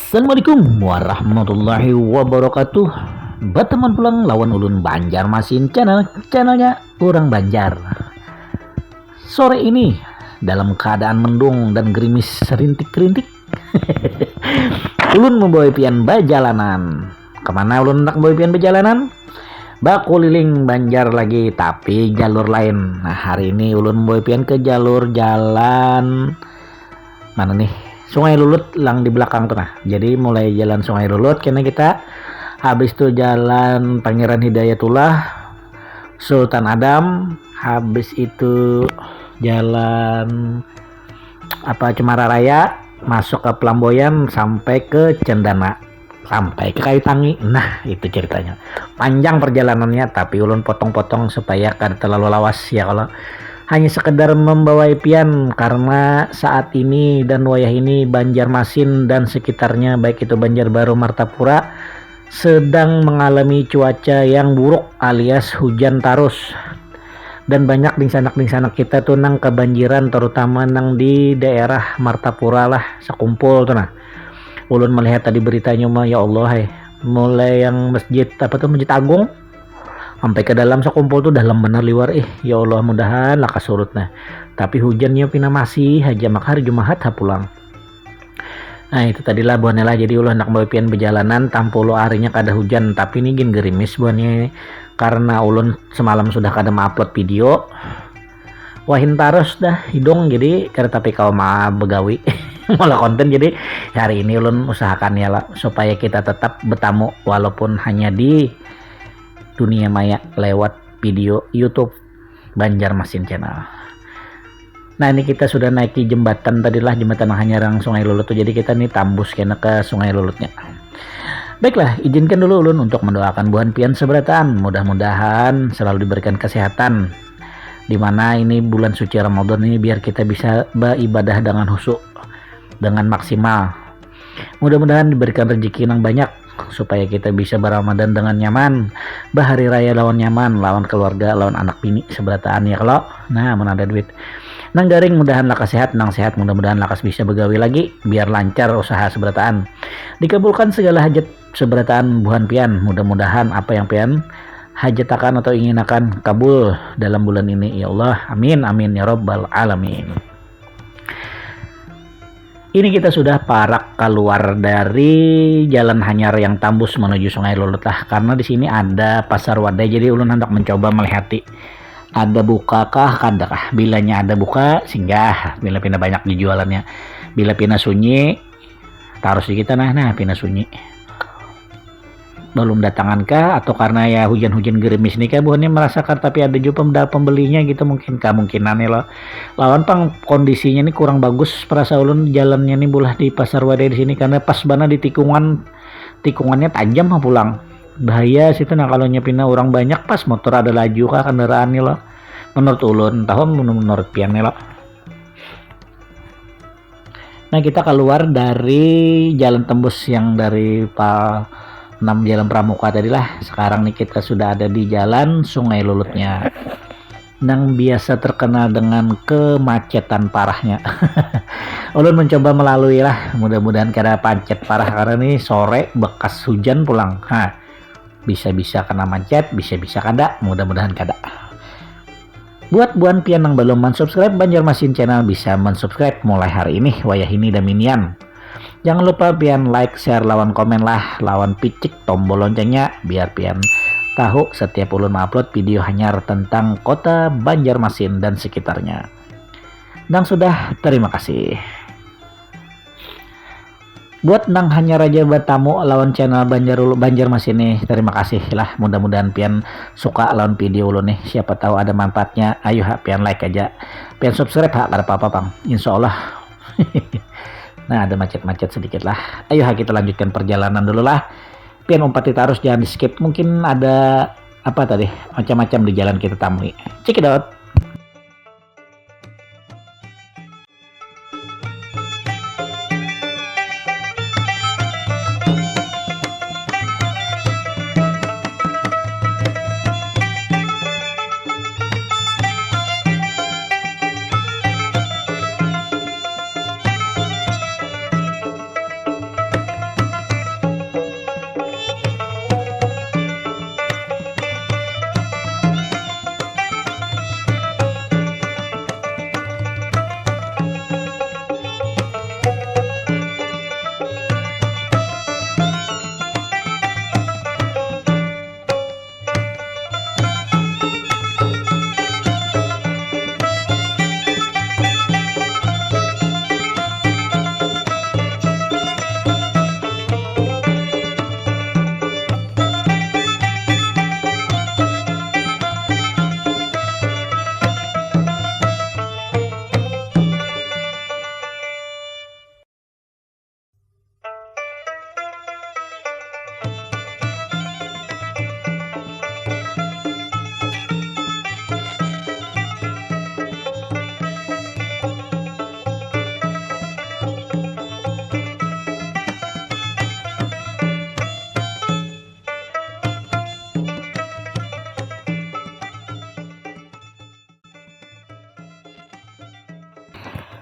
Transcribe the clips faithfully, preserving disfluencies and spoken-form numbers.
Assalamualaikum warahmatullahi wabarakatuh. Berteman pulang lawan ulun Banjarmasin Channel, channelnya orang Banjar. Sore ini dalam keadaan mendung dan gerimis serintik-rintik, ulun membawa pian bajalanan. Kemana ulun hendak membawa pian bajalanan? Bakuliling Banjar lagi, tapi jalur lain. Nah, hari ini ulun membawa pian ke jalur jalan mana nih? Sungai Lulut lang di belakang tuh nah. Jadi mulai jalan Sungai Lulut kena kita, habis itu jalan Pangeran Hidayatullah, Sultan Adam, habis itu jalan apa, Cemara Raya, masuk ke Pelamboyan sampai ke Cendana, sampai ke Kayu Tangi. Nah, itu ceritanya. Panjang perjalanannya, tapi ulun potong-potong supaya kada terlalu lawas ya kalau hanya sekedar membawa pian, karena saat ini dan wayah ini Banjarmasin dan sekitarnya, baik itu Banjarbaru, Martapura, sedang mengalami cuaca yang buruk alias hujan tarus. Dan banyak dingsanak-dingsanak kita tuh nang kebanjiran, terutama nang di daerah Martapura lah, Sekumpul tuh nah. Ulun melihat tadi beritanya mah, ya Allah, hai. Mulai yang masjid apa tuh, Masjid Agung sampai ke dalam Sekumpul tuh dalam benar liwar ih. Ya Allah, mudahan lah kasurut nah. Tapi hujannya pina masih aja, maka hari Jumahat ha pulang. Nah, itu tadi lah buhannya lah. Jadi ulun hendak bawa pian bejalanan tampulu arinya kada hujan, tapi ini gin gerimis buhannya. Karena ulun semalam sudah kada ma-upload video, wahin tarus dah hidung, jadi kada tapi kawa ma begawi maulah konten. Jadi hari ini ulun usahakan ya lah supaya kita tetap betamu walaupun hanya di dunia maya lewat video YouTube Banjarmasin Channel. Nah, ini kita sudah naiki jembatan tadi lah, jembatan nang hanyar nang Sungai Lulut tuh. Jadi kita nih tambus kena ke Sungai Lulutnya. Baiklah, izinkan dulu ulun untuk mendoakan buhan pian seberataan. Mudah-mudahan selalu diberikan kesehatan. Di mana ini bulan suci Ramadan ini biar kita bisa beribadah dengan khusyuk, dengan maksimal. Mudah-mudahan diberikan rezeki nang banyak supaya kita bisa beramadan dengan nyaman, bahari raya lawan nyaman, lawan keluarga, lawan anak bini seberataan ya kalau. Nah, mun ada duit. Nang garing mudahan lakas sehat, nang sehat mudah-mudahan lakas bisa begawi lagi, biar lancar usaha seberataan. Dikabulkan segala hajat seberataan buhan pian, mudah-mudahan apa yang pian hajatakan atau inginakan kabul dalam bulan ini ya Allah. Amin, amin ya rabbal alamin. Ini kita sudah parak keluar dari jalan hanyar yang tambus menuju Sungai Lulut lah, karena di sini ada pasar wadai, jadi ulun hendak mencoba melihati ada buka kah kada kah. Bilanya ada buka singgah, bila pina banyak dijualannya, bila pina sunyi tarus di kita nah, nah pina sunyi. Balum datangan kah atau karena ya hujan-hujan gerimis ni kah buhannya merasa kah, tapi ada jua pembelinya gitu mungkin, kemungkinan ya lo. Lawan pang kondisinya ni kurang bagus perasa ulun jalannya ni bulah di pasar wadai di sini karena pas bana di tikungan, tikungannya tajam ha pulang. Bahaya situ nah kalau nya pina orang banyak pas motor ada laju kah kendaraan ni lo. Menurut ulun, tahu menurut pian ni lo. Nah, kita keluar dari jalan tembus yang dari pa enam jalan pramuka tadi lah. Sekarang nih kita sudah ada di jalan Sungai Lulutnya. Nang biasa terkenal dengan kemacetan parahnya. Ulun mencoba melalui lah, mudah-mudahan kada pancet parah karena nih sore bekas hujan pulang. Ha, bisa-bisa kena macet, bisa-bisa kada, mudah-mudahan kada. Buat buan pian nang belum mensubscribe Banjarmasin Channel bisa mensubscribe mulai hari ini, wayah ini daminian. Jangan lupa pian like, share, lawan komen lah, lawan picik tombol loncengnya biar pian tahu setiap ulun mengupload video hanyar tentang kota Banjarmasin dan sekitarnya. Dan sudah, terima kasih. Buat nang hanya raja bertamu lawan channel Banjar Ulu Banjar Mas ini, terima kasih lah. Mudah-mudahan pian suka lawan video ulun nih. Siapa tahu ada manfaatnya. Ayo ha, pian like aja. Pian subscribe ha, kada apa-apa pang. Insya Allah Nah, ada macet-macet sedikit lah. Ayo, ha, kita lanjutkan perjalanan dulu lah. Pian umpati tarus, jangan di skip. Mungkin ada apa tadi, macam-macam di jalan kita tamui. Check it out.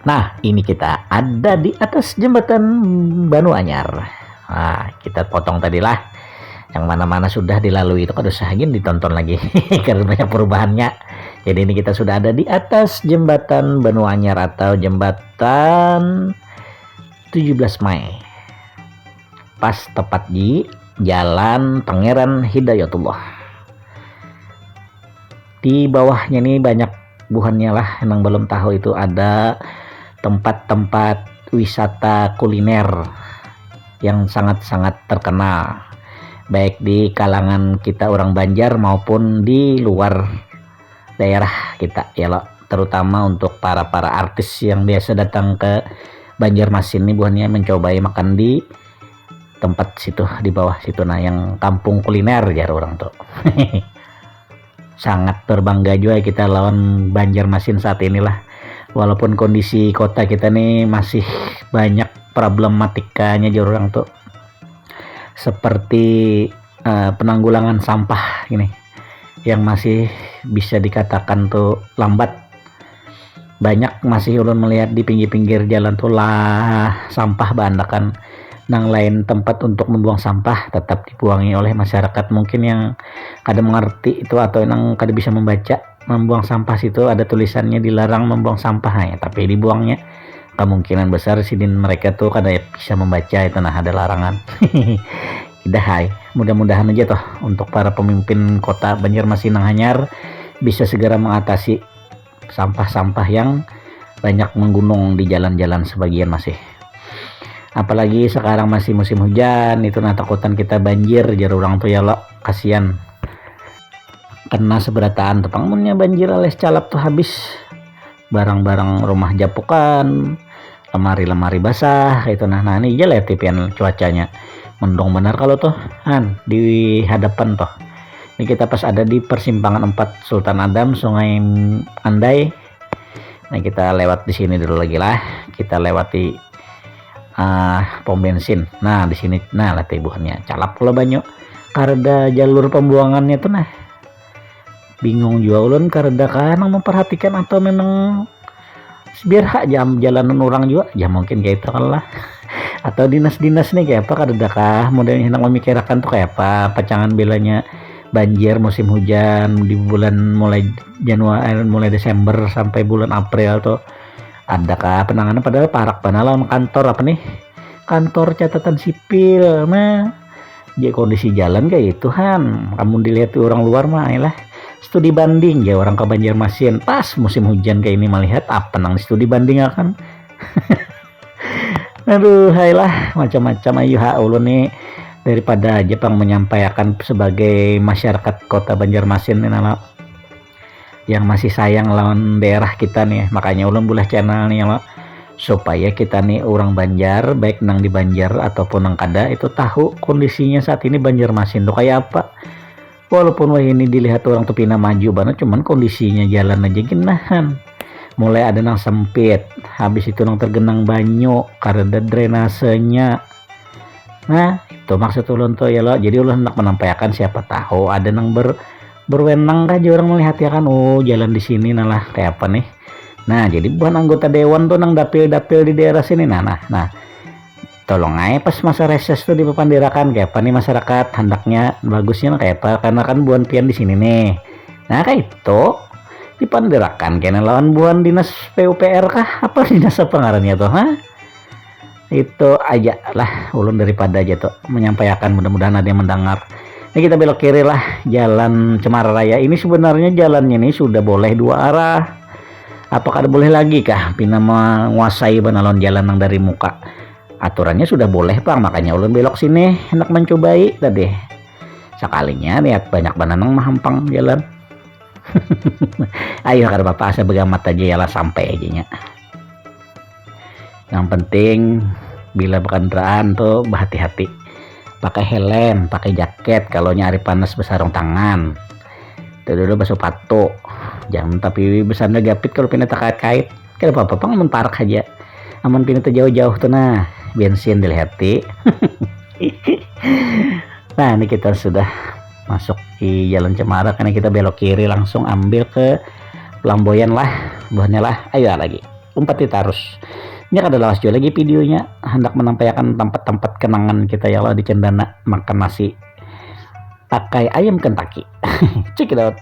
Nah, ini kita ada di atas jembatan Banu Anyar. Nah, kita potong tadi lah. Yang mana-mana sudah dilalui itu kada usah gin ditonton lagi karena banyak perubahannya. Jadi ini kita sudah ada di atas jembatan Banu Anyar atau jembatan tujuh belas Mei. Pas tepat di Jalan Pangeran Hidayatullah. Di bawahnya nih banyak buhannya lah, yang belum tahu itu ada tempat-tempat wisata kuliner yang sangat-sangat terkenal, baik di kalangan kita orang Banjar maupun di luar daerah kita ya lo, terutama untuk para-para artis yang biasa datang ke Banjarmasin nih, buhannya mencobai makan di tempat situ, di bawah situ, nah, yang kampung kuliner jar orang tuh. Sangat berbangga juga kita lawan Banjarmasin saat inilah, walaupun kondisi kota kita nih masih banyak problematikanya jar orang tuh, seperti uh, penanggulangan sampah ini yang masih bisa dikatakan tuh lambat. Banyak masih ulun melihat di pinggir-pinggir jalan tuh lah sampah baandakan, nang lain tempat untuk membuang sampah tetap dibuangi oleh masyarakat mungkin yang kada mengerti itu atau nang kada bisa membaca. Membuang sampah situ ada tulisannya dilarang membuang sampah, nah, ya, tapi dibuangnya kemungkinan besar sidin mereka tuh kada bisa membaca itu, nah, ada larangan. Idah hai, mudah-mudahan aja toh untuk para pemimpin kota Banjarmasin nang hanyar bisa segera mengatasi sampah-sampah yang banyak menggunung di jalan-jalan sebagian masih. Apalagi sekarang masih musim hujan, itu nah takutan kita banjir jar orang tuh ya lo, kasihan. Kena seberataan tuh pang munnya banjir alias calap tuh habis. Barang-barang rumah japukan, lemari-lemari basah itu nah. Nah, ini aja lah tipian cuacanya. Mendung benar kalau tuh, han, di hadapan tuh. Ini kita pas ada di persimpangan empat Sultan Adam, Sungai Andai. Nah, kita lewat di sini dulu lagi lah. Kita lewati ah pom bensin. Nah, di sini nah lah tibuhannya. Calap kalau banyu. Karena jalur pembuangannya tuh nah. Bingung juga ulun karena kan memperhatikan atau memang biar hak jam jalanan orang juga ya mungkin kayak itu kan lah. Atau dinas-dinas nih kayak apa kada kah modelnya hendak memikirkan tuh kayak apa pacangan bilanya banjir musim hujan di bulan mulai Januari mulai Desember sampai bulan April tuh ada kah penanganan padahal parak benar lawan kantor apa nih kantor catatan sipil mah jadi kondisi jalan kayak itu han kamu dilihat orang luar mah lah studi banding ya orang ke Banjarmasin pas musim hujan kayak ini melihat apa nang studi banding akan aduh hai lah macam-macam ayu ha ulun nih daripada aja pang menyampaikan sebagai masyarakat kota Banjarmasin ini nala yang masih sayang lawan daerah kita nih makanya ulun boleh channel nih lo supaya kita nih orang Banjar, baik nang di Banjar ataupun nang kada, itu tahu kondisinya saat ini Banjarmasin tuh kayak apa. Walaupun wahini dilihat orang tuh pina maju banget, cuman kondisinya jalan aja ginahan. Mulai ada nang sempit, habis itu nang tergenang banyu, karena ada drainasenya. Nah, itu maksud ulun tuh ya lo. Jadi ulun hendak menampaikan, siapa tahu ada nang ber berwenang kah orang melihat ya kan. Oh, jalan di sini nah lah kayak apa nih. Nah, jadi bukan anggota dewan tuh nang dapil-dapil di daerah sini. Nah, nah, nah. Tolong aja pas masa reses tuh dipapandirakan kayak apa nih masyarakat, hendaknya bagusnya kayak apa, karena kan buan pian di sini nih. Nah, kayak itu dipandirakan kena lawan buan dinas P U P R kah, apa dinas apa ngarannya tuh, ha? Itu aja lah ulun daripada aja tuh menyampaikan, mudah-mudahan ada yang mendengar. Ini kita belok kiri lah, jalan Cemara Raya ini. Sebenarnya jalannya ini sudah boleh dua arah, apa kada boleh lagi kah pina menguasai banalon jalan yang dari muka? Aturannya sudah boleh pang, makanya ulun belok sini hendak mencobai tadi. Sekalinya lihat banyak bananang mahampang jalan. Ayo, kada apa-apa, asa begamat aja ya lah, sampai aja nya. Yang penting bila berkendaraan tuh berhati-hati, pakai helm, pakai jaket, kalau nyari panas besarung tangan, itu dulu bersepatu, jangan tapi besanda gapit kalau pindah terkait-kait. Kada apa-apa pang, amun parak aja, amun pindah terjauh-jauh tuh nah, bensin dilihati. Nah, ini kita sudah masuk di jalan Cemara, karena kita belok kiri langsung ambil ke Pelamboyan lah, buahnya lah. Ayo lagi, umpati tarus. Ini kada lawas juga lagi videonya, hendak menampaikan tempat-tempat kenangan kita ya Allah di Cendana makan nasi pakai ayam Kentucky. Check it out.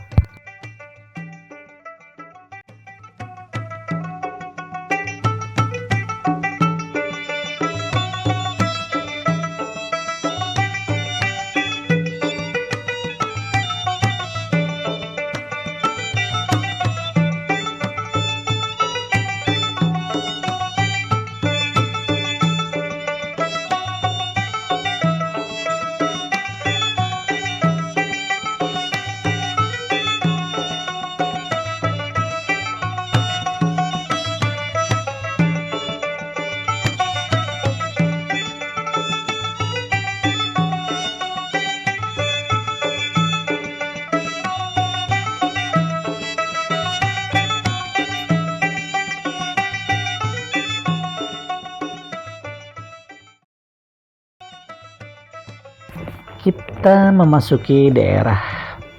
Kita memasuki daerah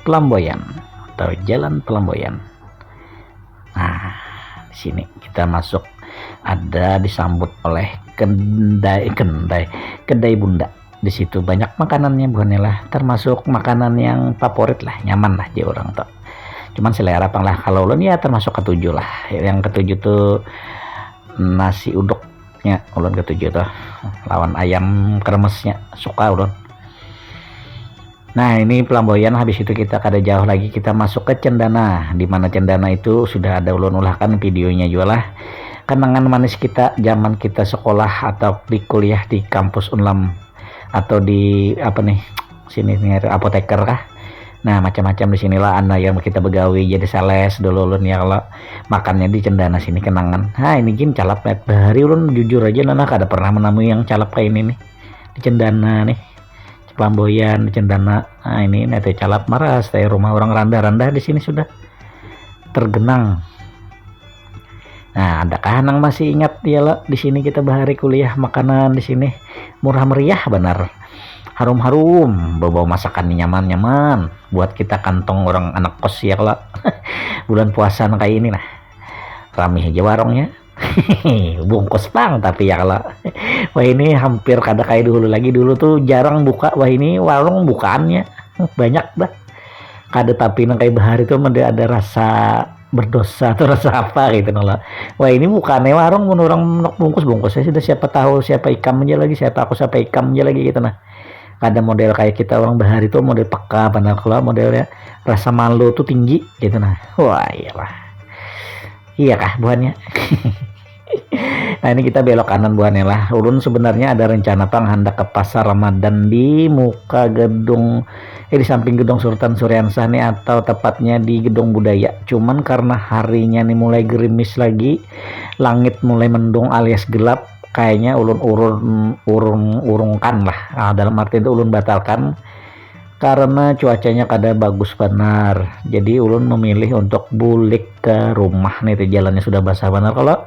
Pelamboyan atau Jalan Pelamboyan. Nah, di sini kita masuk, ada disambut oleh kedai, kedai, kedai bunda. Di situ banyak makanannya buhannya lah, termasuk makanan yang favorit lah, nyaman lah di orang tuh. Cuman selera pang lah, kalau ulun ya termasuk ketujuh lah. Yang ketujuh tuh nasi uduk, ya ulun ketujuh tuh, lawan ayam kremesnya suka ulun. Nah, ini Pelamboyan, habis itu kita kada jauh lagi, kita masuk ke Cendana. Di mana Cendana itu sudah ada ulun ulahkan videonya juga lah. Kenangan manis kita zaman kita sekolah atau di kuliah di kampus Unlam atau di apa nih, sini nih apoteker kah. Nah, macam-macam di sinilah, anu, yang kita begawi jadi sales dulu ulun ya, kalau makannya di Cendana sini kenangan. Nah, ini gin calap, bahari ulun jujur aja nah, nah, kada pernah menemui yang calap kayak ini nih di Cendana nih. Pelamboyan, Cendana. Nah, ini nanti calap maras, saya rumah orang randah-randah di sini sudah tergenang. Nah, adakah nang masih ingat ya lah, di sini kita bahari kuliah, makanan di sini murah meriah benar. Harum-harum, bau-bau masakan nyaman-nyaman. Buat kita kantong orang anak kos ya kalau bulan puasa kayak ini nah. Rame aja warungnya. Bungkus pang tapi ya kalau. Wah, ini hampir kada kayak dulu lagi. Dulu tuh jarang buka. Wah, ini warung bukaannya banyak dah. Kada tapi nang kayak bahari tuh ada, ada rasa berdosa atau rasa apa gitu nala. Wah, ini bukannya warung, mun orang bungkus-bungkus ya sudah, siapa tahu siapa ikam aja lagi, siapa aku siapa ikam aja lagi gitu nah. Kada model kayak kita orang bahari tuh model peka, padahal kalau model ya rasa malu tuh tinggi gitu nah. Wah, iyalah. Iya kah buhannya? Nah, ini kita belok kanan buhannya lah. Ulun sebenarnya ada rencana pang handak ke pasar Ramadan di muka gedung, eh, di samping gedung Sultan Suriansah nih, atau tepatnya di gedung budaya. Cuman karena harinya nih mulai gerimis lagi, langit mulai mendung alias gelap, kayaknya ulun urun urung urungkan lah. Ah, dalam arti itu ulun batalkan karena cuacanya kada bagus benar. Jadi ulun memilih untuk bulik ke rumah nih, jalannya sudah basah benar kalau.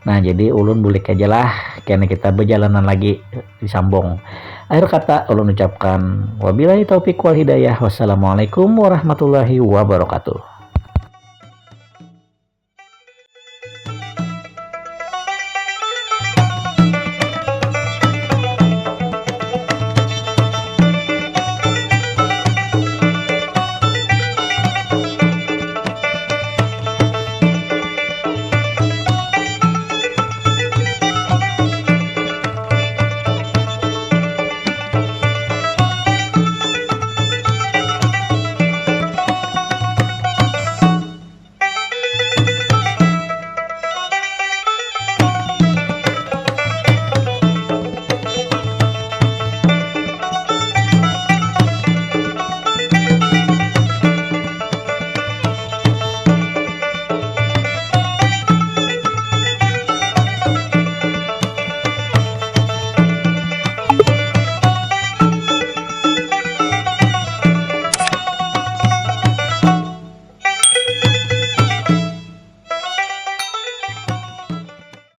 Nah, jadi ulun bulik aja lah. Kena kita berjalanan lagi disambung. Akhir kata ulun ucapkan wabillahi taufik wal hidayah. Wassalamualaikum warahmatullahi wabarakatuh.